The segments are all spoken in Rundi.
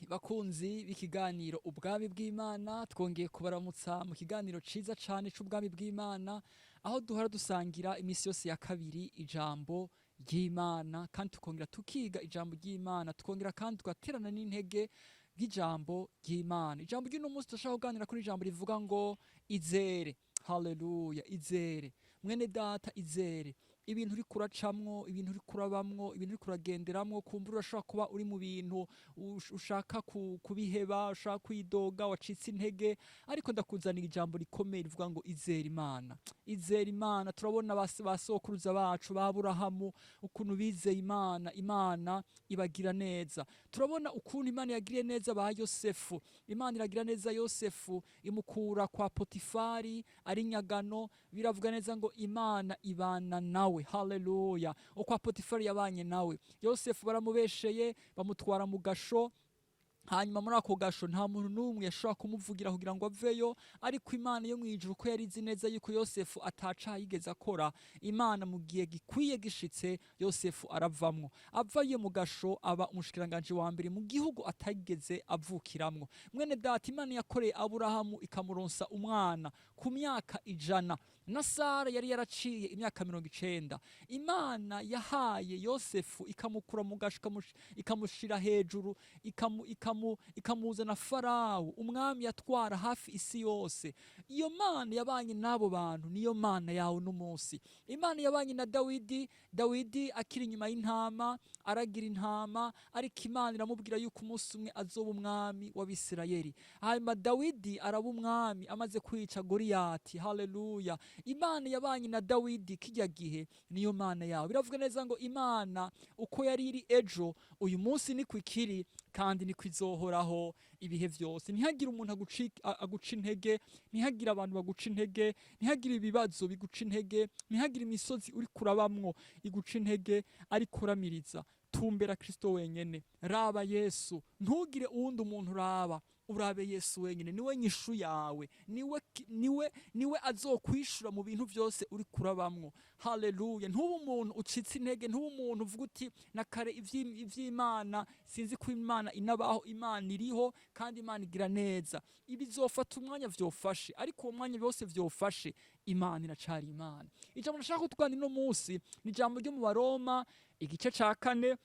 Bakunzi b'ikiganiro Ubwami bw'Imana, twongeye kubaramutsa mu kiganiro ciza cane c'Ubwami bw'Imana, aho duhora dusangira imisi yose ya kabiri ijambo ry'Imana, kandi tukongera tukiga ijambo ry'Imana, tukongera kandi tugaterana n'intege bw'ijambo ry'Imana. Ijambo ry'uno munsi turashaka kuganira kuri ijambo rivuga ngo izere. Haleluya, izere. Mwene data, izere. Ibintu uriko uracamwo, ibintu uriko urabamwo, ibintu uriko uragenderamwo, kumbura urashobora kuba uri mu bintu ushaka kubiheba, ushaka kwidoga, wacitse intege, ariko ndakuzanira ijambo rikomeye rivuga ngo izere Imana. Izere Imana. Turabona basokuruza bacu ba Aburahamu ukuntu bizeye Imana, Imana ibagira neza. Turabona ukuntu Imana yagiriye neza ba Yosefu. Imana iragira neza Yosefu, imukura kwa Potifari ari nyagano, biravuga neza ngo Imana ibana nawe. Haleluya. Ukwa Potifari yabanye nawe. Yosefu baramubesheye, bamutwara mu gasho, hanyuma muri ako gasho nta muntu n'umwe yashobora kumuvugira kugira ngo aveyo, ariko Imana yo mw'ijuru, ko yari izi neza yuko Yosefu atacaha yigeze akora, Imana mu gihe gikwiye gishitse Yosefu aravamwo. Avaye mu gasho aba umushikiranganji wa mbere mu gihugu atageze avukiramwo. Mwene data, Imana yakoreye Aburahamu ikamuronsa umwana ku myaka 100, na Sara yari yaraciye imyaka 90. Imana yahaye Yosefu ikamukura mu gasho, ikamushira hejuru, ikamuzana Farawo, umwami yatwara hafi isi yose. Iyo Mana yabanye n'abo bantu niyo Mana yawe n'umunsi. Imana yabanye na Dawidi, Dawidi akiri inyuma y'intama, aragira intama, ariko Imana iramubwira yuko umunsi umwe azoba umwami w'Abisirayeli. Hanyuma Dawidi araba umwami amaze kwica Goliyati. Haleluya. Imana yabanye na Dawidi kijya gihe niyo Mana yawe. Biravuga neza ngo Imana uko yari iri ejo, uyu munsi niko ikiri, kandi niko izohoraho ibihe vyose. Ntihagire umuntu aguca intege, ntihagire abantu baguca intege, ntihagire ibibazo biguca intege, ntihagire imisozi uri kurabamwo iguca intege, ariko uramiriza, tumbera Kristo wenyene, raba Yesu, ntugire uwundi umuntu uraba, urabe Yesu wenyene. Niwe nyishu yawe, niwe azokwishura mu bintu vyose uri kurabamwo. Haleluya. Ntube umuntu ucitse intege, ntube umuntu uvuga uti na kare ivy'Imana sinzi ko Imana inabaho. Imana iriho kandi Imana igira neza. Ibizofata umwanya vyofashe, ariko uwo mwanya byose vyofashe, Imana iracari Imana. Ijambo ndashaka ko tuganira uno munsi ni ijambo ryo mu Baroma igice ca 4,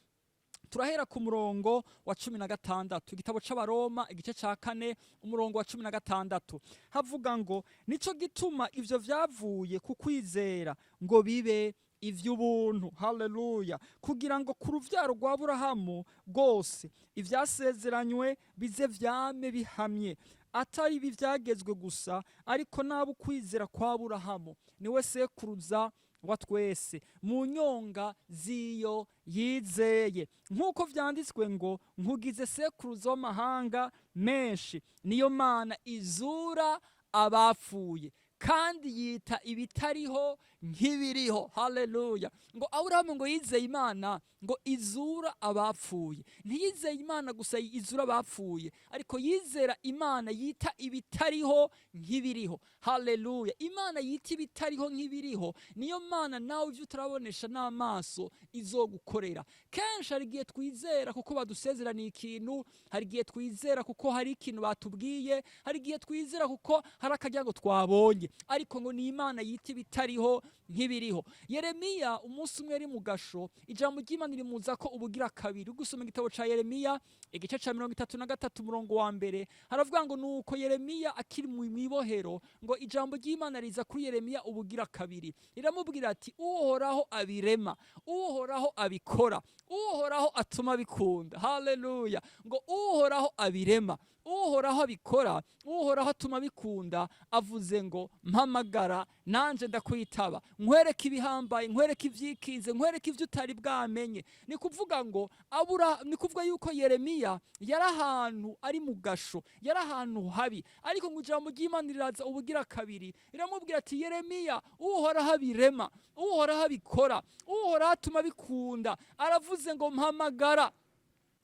turahera ku murongo wa 16. Igitabo c'Abaroma igice ca 4, umurongo wa 16, havuga ngo nico gituma ivyo vyavuye ku kwizera ngo bibe ivy'ubuntu. Haleluya. Kugira ngo ku ruvyaro rwa Aburahamu rwose ivyasezeranywe bize vyame bihamye, atari ibi vyagezwe gusa, ariko n'abo ukwizera kwa Aburahamu, niwe sekuruza wa twese mu nyonga z'iyo yizeye, nk'uko vyanditswe ngo nkugize sekuruza w'amahanga menshi. Niyo Mana izura abapfuye kandi yita ibitariho nk'ibiriho. Haleluya. Ngo Aburahamu ngo yizeye Imana ngo izura abapfuye. Ntiyizeye Imana gusa izura abapfuye, ariko yizera Imana yita ibitariho nk'ibiriho. Haleluya. Imana yita ibitariho nk'ibiriho niyo Mana nawe ivyo utarabonesha n'amaso izogukorera. Kenshi hari igihe twizera kuko badusezeraniye ikintu, hari igihe twizera kuko hari ikintu batubwiye, hari igihe twizera kuko hari akaryango twabonye, ariko ngo ni Imana yita ibitariho nk'ibiriho. Yeremiya umunsi umwe ari mu gasho, ijambo ry'Imana rimuza ko ubugira kabiri. Ugusoma igitabo ca Yeremiya igice ca 33 umurongo wa 1, haravuga ngo nuko Yeremiya akiri mu ibohero, ngo ijambo ry'Imana riza kuri Yeremiya ubugira kabiri, riramubwira ati Uhoraho abirema, Uhoraho abikora, Uhoraho atuma bikunda. Haleluya. Ngo Uhoraho abirema, Uhoraho abikora, Uhoraho atuma bikunda, avuze ngo mpamagara nanje ndakwitaba, nkwereke ibihambaye, nkwereke ivyikinze, nkwereke ivyo utari bwamenye. Ni kuvuga ngo abura, ni kuvuga yuko Yeremiya yari ahantu ari mu gasho, yari ahantu habi, ariko ngo ijambo ry'Imana riraza ubugira kabiri riramubwira ati Yeremiya, Uhoraho abirema, Uhoraho abikora, Uhoraho atuma bikunda, aravuze ngo mpamagara.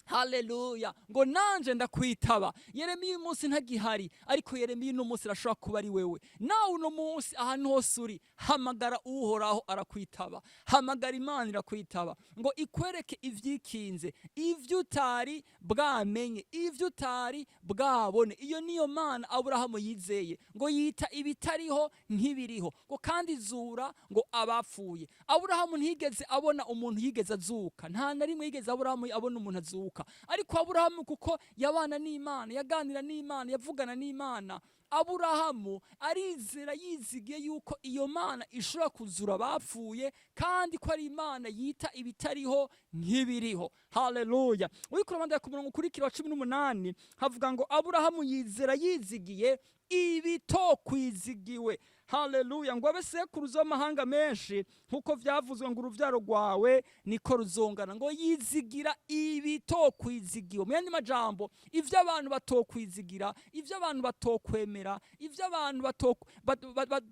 Haleluya! Ngo nanje ndakwitaba. Yeremiya uyu munsi ntagihari, ariko Yeremiya uno munsi arashobora kuba ari wewe. Nawe uno munsi, ahantu hose uri, hamagara Uhoraho, arakwitaba. Hamagara Imana, irakwitaba, ngo ikwereke ivyikinze, ivyo utari bwamenye, ivyo utari bwabone. Iyo niyo Mana Aburahamu yizeye, ngo yita ibitariho nk'ibiriho, ngo kandi izura ngo abapfuye. Aburahamu ntiyigeze abona umuntu yigeze azuka. Nta na rimwe yigeze Aburahamu abona umuntu azuka. Ariko Aburahamu, kuko yabana n'Imana, yaganira n'Imana, yavugana n'Imana, Aburahamu arizera yizigiye yuko iyo Mana ishobora kuzura abapfuye, kandi ko ari Imana yita ibitariho nk'ibiriho. Haleluya! Uriko urabandanya ku murongo ukurikira wa 18, havuga ngo Aburahamu yizera yizigiye ibitokwizigiwe, haleluya, ngo abe sekuruza w'amahanga menshi, nk'uko vyavuzwe ngo uruvyaro rwawe niko ruzongana. Ngo yizigira ibitokwizigiwe. Mu yandi majambo, ivyo abantu batokwizigira, ivyo abantu batokwemera, ivyo abantu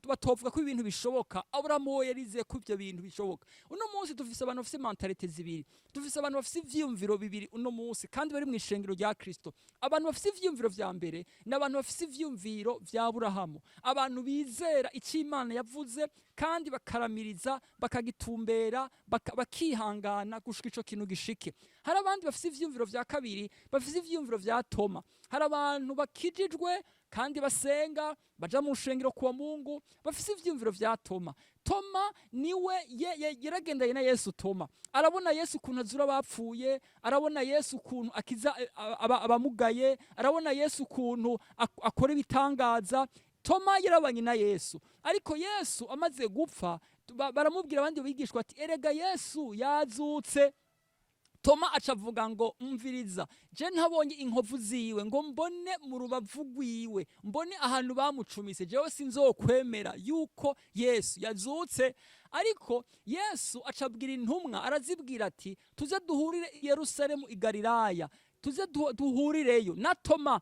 batovuga ko ibintu bishoboka, Aburahamu we yarizeye ko ivyo bintu bishoboka. Uno munsi dufise abantu bafise mentalité zibiri, dufise abantu bafise ivyiyumviro bibiri uno munsi, kandi bari mu ishengero rya Kristo. Abantu bafise ivyiyumviro vya mbere ni abantu bafise ivyiyumviro vya Aburahamu, abantu bizera icyo Imana yavuze kandi bakaramiriza, bakagitumbera, bakihangana gushika ico kintu gishike. Hari abandi bafise ivyiyumviro vya kabiri, bafise ivyiyumviro vya Toma. Hari abantu bakijijwe kandi basenga, baja mu nshengero kuwa Mungu, bafise ivyiyumviro vya Toma. Toma niwe yaragendanye na Yesu. Toma arabona Yesu ukuntu azura abapfuye, arabona Yesu ukuntu akiza abamugaye, arabona Yesu ukuntu akora ibitangaza. Toma yarabanye na Yesu, ariko Yesu amaze gupfa, baramubwira abandi bigishwa ati: "Erega Yesu yazutse." Toma aca avuga ngo: "Umviriza, je ntabonye inkovu ziwe, ngo mbone mu rubavu rwiwe, mbone ahantu bamucumise, jewe sinzokwemera yuko Yesu yazutse." Ariko Yesu aca abwira intumwa, arazibwira ati: "Tuze duhurire i Yerusalemu, i Galilaya, tuze duhurireyo." Na Toma,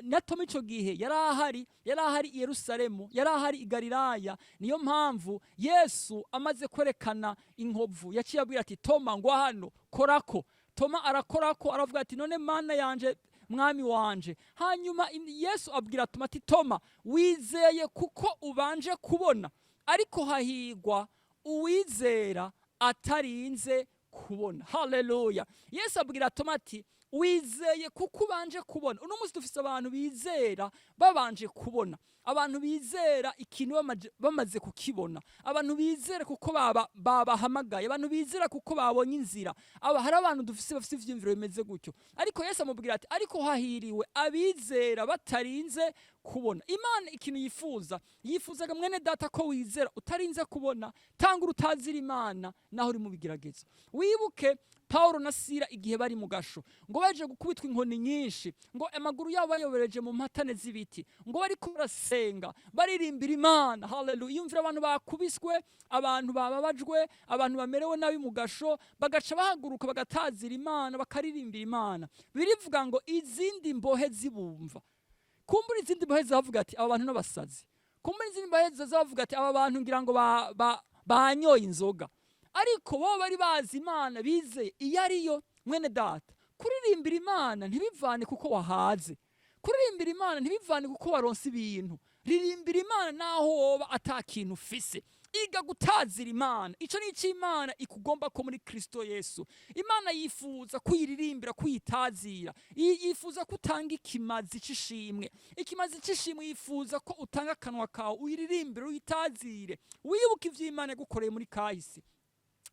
na Toma ico gihe yari ahari, yari ahari i Yerusalemu, yari ahari i Galilaya. Niyo mpamvu Yesu amaze kwerekana inkovu yaciye abwira ati: "Toma, ngo hano korako." Toma arakorako, aravuga ati: "None Mana yanje, Mwami wanje." Hanyuma Yesu abwira Toma ati: "Toma, wizeye kuko ubanje kubona, ariko hahigwa uwizera atarinze kubona." Haleluya! Yesu abwira Toma ati: "Wizeye kuko ubanje kubona." Uno munsi dufise abantu bizera babanje kubona, abantu bizera ikintu bamaze kukibona, abantu bizera kuko babahamagaye, abantu bizera kuko babonye inzira. Aba hari abantu dufise bafise ivyiyumviro bimeze gutyo, ariko Yesu amubwira ati: "Ariko hahiriwe abizera batarinze kubona." Imana ikintu yifuza, yifuzaga, mwene data, ko wizera utarinze kubona. Tanga utazira Imana naho uri mu bigeragezo. Wibuke Paulo na Sira igihe bari mu gasho, ngo baje gukubitwa inkoni nyinshi, ngo amaguru yabo bayobereje mu mpatane z'ibiti, ngo bariko barasenga, baririmbira Imana. Haleluya! Yumvira abantu bakubiswe, abantu bababajwe, abantu bamerewe nabi mu gasho, bagaca bahaguruka bagatazira Imana, bakaririmbira Imana. Birivuga ngo izindi mbohe zibumva. Kumbura izindi mbohe zavuga ati: "Aba bantu n'abasazi." Kumbura izindi mbohe zavuga ati: "Aba bantu ngira ngo banyoye inzoga." Ariko bo bari bazi Imana bizeye iyo ariyo. Mwene data, kuririmbira Imana ntibivane kuko wahaze, kuririmbira Imana ntibivane kuko waronse ibintu. Ririmbira Imana naho woba ata kintu ufise. Iga gutazira Imana. Ico ni ico Imana ikugomba ko muri Kristo Yesu. Imana yifuza kuyiririmbira, kuyitazira. Yifuza ko utanga ikimazi c'ishimwe, ikimazi c'ishimwe. Yifuza ko utanga akanwa kawe, uyiririmbire, uyitazire. Wibuke ivyo Imana yagukoreye muri kahise.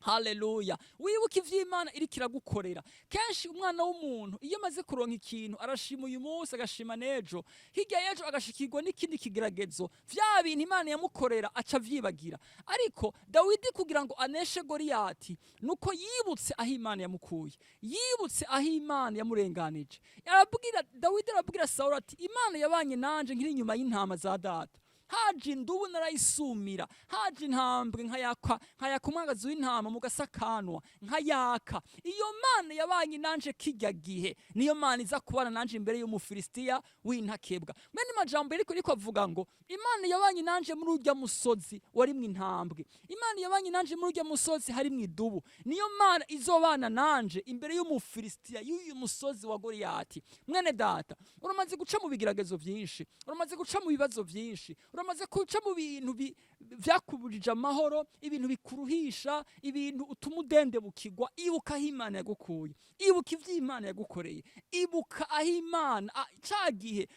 Haleluya! Wibuke ivyo Imana iriko iragukorera. Kenshi umwana w'umuntu iyo amaze kuronka ikintu, arashima uyu munsi, agashima n'ejo, hirya y'ejo agashikirwa n'ikindi kigeragezo, vya bintu Imana yamukorera aca avyibagira. Ariko Dawidi, kugira ngo aneshe Goliyati, nuko yibutse aho Imana yamukuye, yibutse aho Imana yamurenganije. Arabwira Dawidi, arabwira Sawuli ati: "Imana yabanye nanje nkiri inyuma y'intama za data." Haje indubu narayisumira, haje intambwe nkayaka, nkayaka umwagazi w'intama mu gasakanwa nkayaka. Iyo Mana yabanye nanje kijya gihe niyo Mana iza kubana nanje imbere y'Umufilisitiya w'intakebwa. Mwene majambo ariko avuga ngo Imana yabanye nanje muri urya musozi warimwo intambwe, Imana yabanye nanje muri urya musozi harimwo idubu, niyo Mana izobana nanje imbere y'Umufilisitiya y'uyu musozi wa Goliyati. Mwene data, uramaze guca mu bigeragezo byinshi, uramaze guca mu bibazo byinshi, uramaze guca mu bintu vyakubujije amahoro, ibintu bikuruhisha, ibintu utuma udendebukirwa. Ibuka aho Imana yagukuye, ibuka ivyo Imana yagukoreye, ibuka aho Imana ca gihe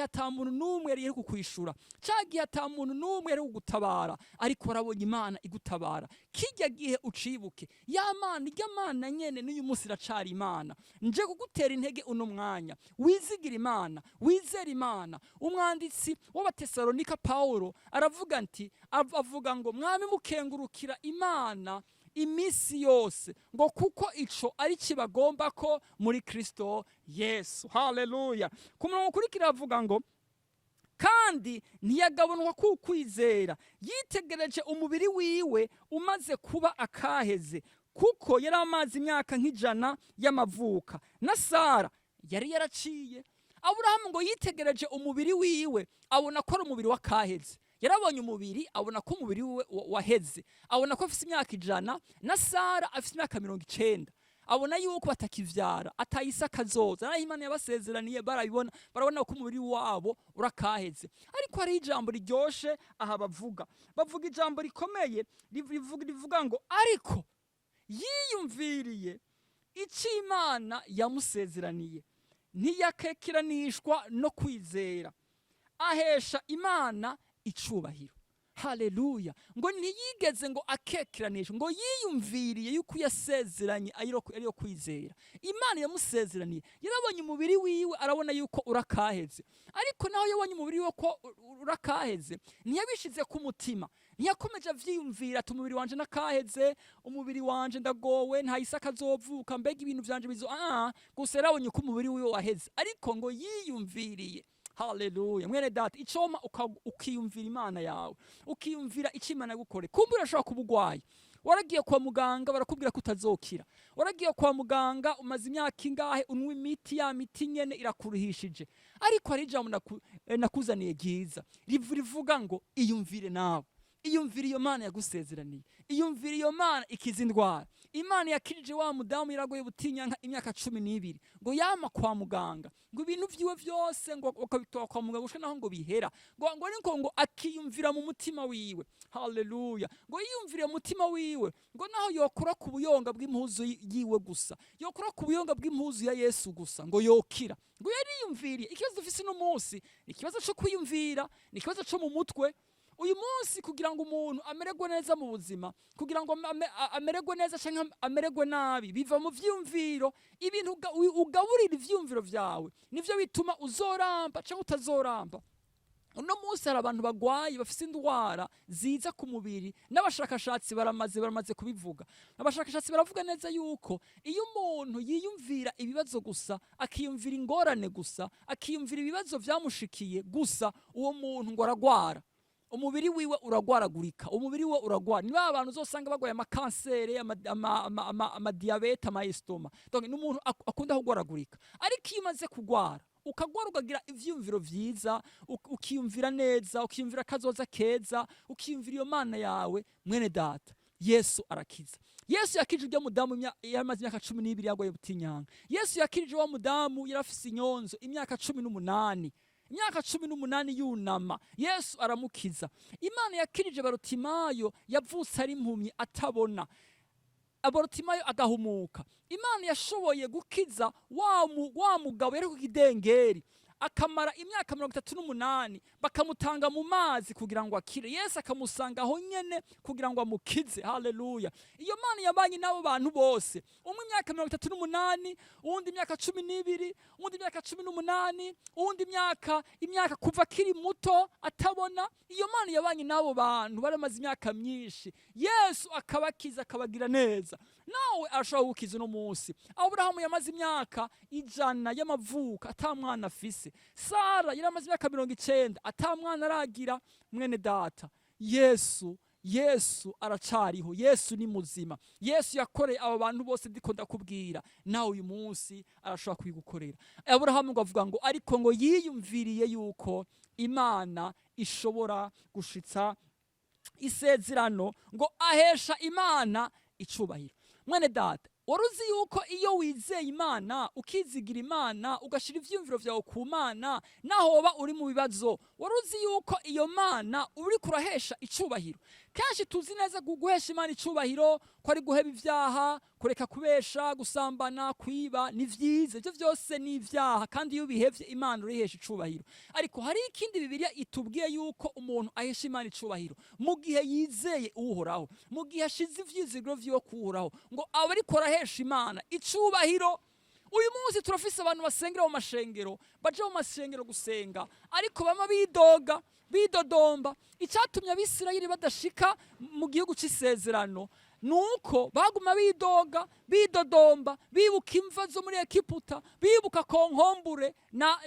ata muntu n'umwe yari kukwishura, ca gihe ata muntu n'umwe yari kugutabara, ariko warabonye Imana igutabara. Kijya gihe ucibuke. Ya Mana, irya Mana nyene n'uyu munsi iracari Imana. Nje kugutera intege uno mwanya, wizigira Imana, wizera Imana. Umwanditsi w'Abatesalonika Paulo aravuga nti avuga ngo mwami mukengurukira Imana iminsi yose, ngo kuko ico ari kibagomba ko muri Kristo Yesu. Haleluya! Ku murongo ukurikira avuga ngo kandi ntiyagabunwa kukwizera, yitegereje umubiri wiwe umaze kuba akaheze, kuko yari amaze imyaka nk'100 y'amavuka, na Sara yari yaraciye. Aburahamu ngo yitegereje umubiri wiwe, abona ko ari umubiri w'akaheze. Yarabonye umubiri, abona ko umubiri wiwe waheze, abona ko afise imyaka 100 na Sara afise imyaka 90, abona yuko batakivyara, atayise akazoza naho Imana yabasezeraniye. Barabibona, barabona ko umubiri wabo urakaheze. Ariko hariho ijambo riryoshe aha bavuga ijambo rikomeye rivuga ngo ariko yiyumviriye icyo Imana yamusezeraniye, ntiyakekeranishwa no kwizera, ahesha Imana icubahiro. Haleluya! Ngo ntiyigeze ngo akekeranisha, ngo yiyumviriye yuko yasezeranye ariyo kwizera. Imana yamusezeraniye, yarabonye umubiri wiwe, arabona yuko urakaheze. Ariko naho yabonye umubiri wiwe ko urakaheze, ntiyabishize ku mutima, ntiyakomeje avyiyumvira ati umubiri wanje nakaheze, umubiri wanje ndagowe, nta Isaka azovuka, mbega ibintu vyanje bizo. Gusa yarabonye ko umubiri wiwe waheze, ariko ngo yiyumviriye. Haleluya! Mwene data, icoma ukiyumvira Imana yawe, ukiyumvira icyo Imana yagukore. Kumbe urashobora kuba urwaye, waragiye kwa muganga barakubwira ko utazokira, waragiye kwa muganga umaze imyaka ingahe unywa imiti, ya miti nyene irakuruhishije. Ariko hari ijambo nakuzaniye ryiza rivuga ngo iyumvire nawe, iyumvire iyo Mana yagusezeraniye, iyumvire iyo Mana ikiza indwara, Imana yakirije wa mudamu yaragoye butinyanka imyaka 12, ngo yama kwa muganga, ngo ibintu vyiwe vyose ngo bakabitoa kwa muganga gushika naho ngo bihera. Ngo ariko ngo akiyumvira mu mutima wiwe. Haleluya! Ngo yiyumvire mu mutima wiwe ngo naho yokora ku buyonga bw'impuzu yiwe gusa, yokora ku buyonga bw'impuzu ya Yesu gusa, ngo yokira. Ngo yariyumviriye. Ikibazo dufise uno munsi ni ikibazo co kwiyumvira, ni ikibazo co mu mutwe. Uyu munsi kugira ngo umuntu amererwe neza mu buzima, kugira ngo amererwe neza canke amererwe nabi, biva mu vyiyumviro. Ibintu ugaburira ivyiyumviro vyawe nivyo bituma uzoramba canke utazoramba. Uno munsi hari abantu bagwaye, bafise indwara ziza ku mubiri, n'abashakashatsi baramaze kubivuga. Abashakashatsi baravuga neza yuko iyo umuntu yiyumvira ibibazo gusa, akiyumvira ingorane gusa, akiyumvira ibibazo vyamushikiye gusa, uwo muntu ngo aragwara, umubiri wiwe uragwaragurika, umubiri wiwe uragwara. Ni ba bantu uzosanga bagwaye amakansere, amadiyabete, amaesitoma. Donc ni umuntu akunda kugwaragurika. Ariko iyo umaze kugwara, ukagwara ukagira ivyiyumviro vyiza, ukiyumvira neza, ukiyumvira kazoza keza, ukiyumvira iyo Mana yawe, mwene data, Yesu arakiza. Yesu yakije urya mudamu yamaze imyaka 12 yagoye butinyanga. Yesu yakirije wa mudamu yarafise inyonzo imyaka 18, imyaka 18 yunama, Yesu aramukiza. Imana yakirije Barutimayo yavutse ari impumyi atabona, Barutimayo agahumuka. Imana yashoboye gukiza wa mugabo yari ku kidengeri akamara imyaka 38, bakamutanga mu mazi kugira ngo akire, Yesu akamusanga aho nyene kugira ngo amukize. Haleluya! Iyo Mana yabanye n'abo bantu bose, umwe imyaka 38, uwundi imyaka 12, uwundi imyaka 18, uwundi imyaka kuva akiri muto atabona. Iyo Mana yabanye n'abo bantu baramaze imyaka myinshi, Yesu akabakiza, akabagira neza, nawe arashobora gukiza uno munsi. Aburahamu yamaze imyaka 100 y'amavuko ata mwana afise. Bose Sara yari amaze imyaka 90 ata mwana aragira. Mwene data, Yesu, Yesu aracariho. Yesu ni muzima. Yesu yakoreye abo bantu bose ndiko ndakubwira, nawe uyu munsi arashobora kubigukorera. Aburahamu ngo avuga ngo ariko ngo yiyumviriye yuko Imana ishobora gushitsa isezerano, ngo ahesha Imana icubahiro. Mwene data, wari uzi yuko iyo wizeye Imana, ukizigira Imana, ugashyira ivyiyumviro vyawe ku Mana, naho woba uri mu bibazo, wari uzi yuko iyo Mana uri kurahesha icubahiro? Kenshi tuzi neza guhesha Imana icubahiro ko ari guheba ivyaha, kureka kubesha, gusambana, kwiba. Ni vyiza, ivyo vyose ni ivyaha, kandi iyo ubihevye Imana urihesha icubahiro. Ariko hari ikindi Bibiliya itubwiye, yuko umuntu ahesha Imana icubahiro mu gihe yizeye Uhoraho, mu gihe ashize ivyizigiro vyiwe kuhoraho, ngo aba ariko arahesha Imana icubahiro. Uyu munsi turafise abantu basengera mu mashengero, baja mu mashengero gusenga, ariko bama bidoga, bidodomba. Icyatumye Abisirayeli badashika mu gihugu c'isezerano nuko baguma bidoga, bidodomba, bibuka imva zo muri Egiputa, bibuka concombre na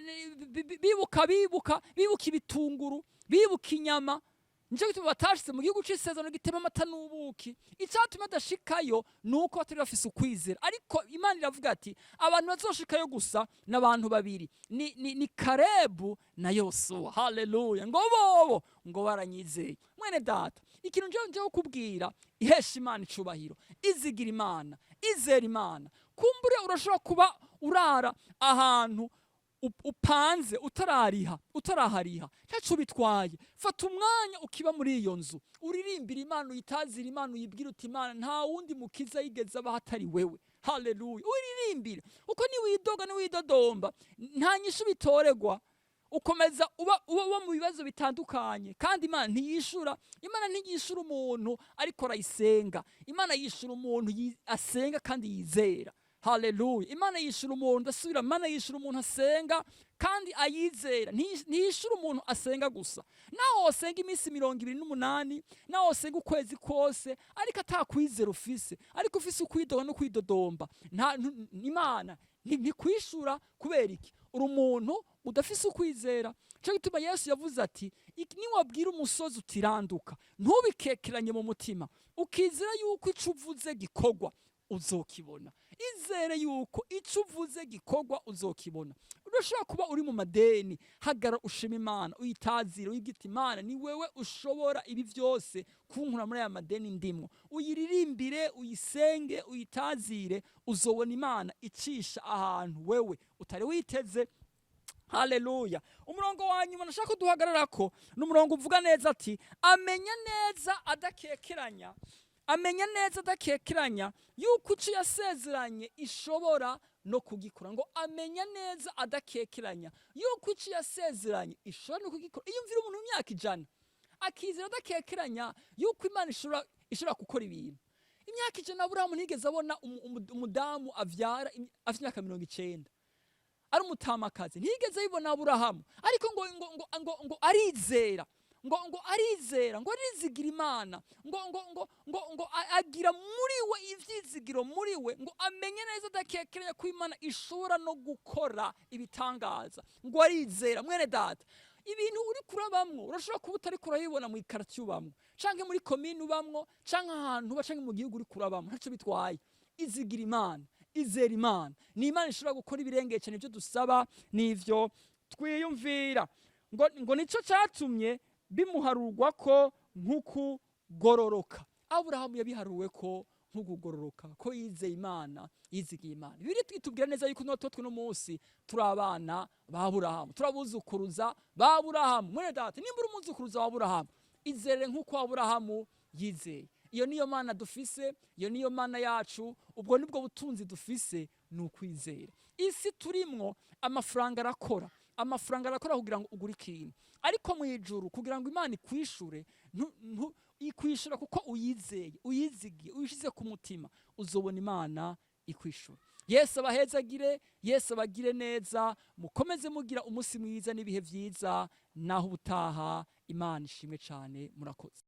bibuka bibuka bibuka ibitunguru, bibuka inyama. Nicyo gituma batashitse mu gihugu c'isezerano gitema amata n'ubuki. Icyatumye badashikayo ni uko batari bafise ukwizera. Ariko Imana iravuga ati abantu bazoshikayo gusa n'abantu babiri, ni Karebu na Yosuwa. Haleluya! Ngo bobo ngo baranyizeye. Mwene data, ikintu njewe kukubwira, ihesha Imana icubahiro, izigira Imana, izera Imana. Kumbure urashobora kuba urara ahantu upanze utarariha, utarahariha, ntaco bitwaye. Fata umwanya ukiba muri iyo nzu, uririmbira Imana, uyitazira Imana, uyibwira uti: "Imana, nta wundi mukiza yigeze abaho atari wewe." Haleluya! Uririmbira uko niwidoga, niwidodomba, nta nyishu bitoregwa. Ukomeza uba mu bibazo bitandukanye, kandi Imana ntiyishura. Imana ntiyishura umuntu ariko arayisenga. Imana yishura umuntu asenga kandi yizera. Haleluya! Imana yishura umuntu, ndasubira, Imana yishura umuntu asenga kandi ayizera. Ntiyishura umuntu asenga gusa. Nawe wosenga iminsi 28, nawe wosenga ukwezi kose, ariko atakwizera ufise, ariko ufise ukwidoga no kwidodomba, nta Imana ntikwishura. Kubera iki? Uri umuntu udafise ukwizera. Cyo gituma Yesu yavuze ati: "Niwabwira umusozi utiranduka, ntubikekeranye mu mutima, ukizera yuko ico uvuze gikorwa, uzokibona." Izere yuko ico uvuze gikorwa, uzokibona. Urashobora kuba uri mu madeni, hagara ushima Imana, uyitazire, uyibwite: "Imana, ni wewe ushobora ibi byose kunkura muri aya madeni ndimwo." Uyiririmbire, uyisenge, uyitazire, uzobona Imana icisha ahantu wewe utari witeze. Haleluya! Umurongo wa nyuma nashaka ko duhagarara ko ni umurongo uvuga neza ati: "Amenya neza adakekeranya, amenya neza adakekeranya yuko icyo yasezeranye ishobora no kugikora." Ngo amenya neza adakekeranya yuko icyo yasezeranye ishobora no kugikora. Iyo mvira umuntu w'imyaka 100 akizera adakekeranya yuko Imana ishobora gukora ibintu. Imyaka 100, Aburahamu ntiyigeze abona umudamu avyara afite imyaka 90, ari umutamakazi. Ntiyigeze abibona Aburahamu, ariko ngo arizera, ngo arizera, ngo arizigira Imana, ngo agira muri we ivyizigiro muri we, ngo amenye neza adakekeranya ko Imana ishobora no gukora ibitangaza, ngo arizera. Mwene data, ibintu uri kurabamwo urashobora kuba utari kurabibona mu ikaratiye ubamwo, canke muri komine ubamwo, canke ahantu uba, canke mu gihugu uri kurabamwo. Ntaco bitwaye, izigira Imana, izera Imana. Ni Imana ishobora gukora ibirengeye cyane ibyo dusaba n'ivyo twiyumvira. Ngo nico catumye bimuharurwa ko nk'ukugororoka. Aburahamu yabiharuwe ko nk'ukugororoka, ko yizeye Imana, yizigiye Imana. Bibiliya itubwira neza yuko natwe tuno munsi turi abana ba Aburahamu, turabuzukuruza ba Aburahamu. Mwene data, nimba uri umuzukuruza wa Aburahamu, izere nk'uko Aburahamu yizeye. Iyo niyo Mana dufise, iyo niyo Mana yacu. Ubwo nibwo butunzi dufise, ni ukwizera. Isi turimwo, amafaranga arakora, amafaranga arakora kugira ngo ugure ikintu, ariko mu ijuru, kugira ngo Imana ikwishure, ikwishura kuko uyizeye, uyizigiye, uyishize ku mutima. Uzobona Imana ikwishura. Yesu abahezagire, Yesu abagire neza. Mukomeze mugira umunsi mwiza n'ibihe vyiza. Naho ubutaha. Imana ishimwe cyane. Murakoze.